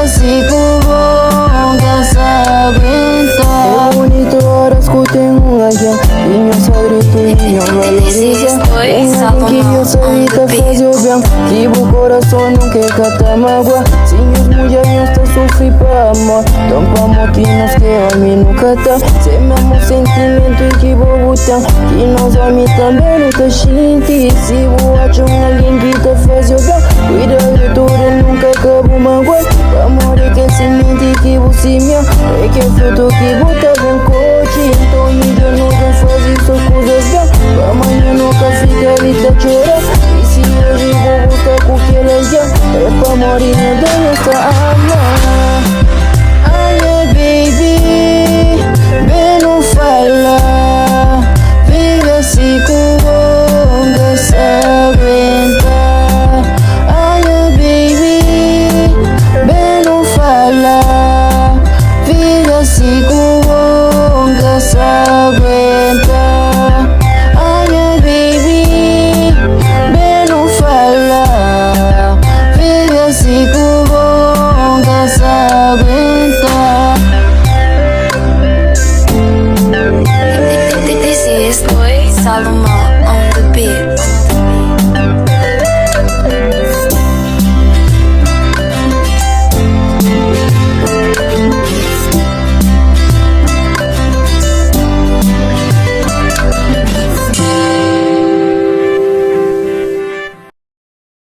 Si ku bo N ka sa aguenta. É bonito horas ku ten un algen ki nhos sa dretu i nhos valoriza. Un algen ki nhos sabe ta faze-u ben, ki bu korason nunka e ka ta magua. Si nhos mudjer nhos ta sufri pa amor, ton pamo ki nos ki é omi nu ka ta se mesmu sentimentu ki bo bu ten, ki nos omi tanbe nu ta xinti. Si bu atxa un algen ki ta faze-u ben, kuida dretu del, nunka ka bu magua-l, pamodi kel simenti ki bu simia é kel frutu ki bu ta ben kodje. Nton midjor nu ben faze so kuzas ben, pa manha nu ka fika li ta txora. I si oji bu bu sta ku kel algen, é pamodi nhos dôs nhos ta ama.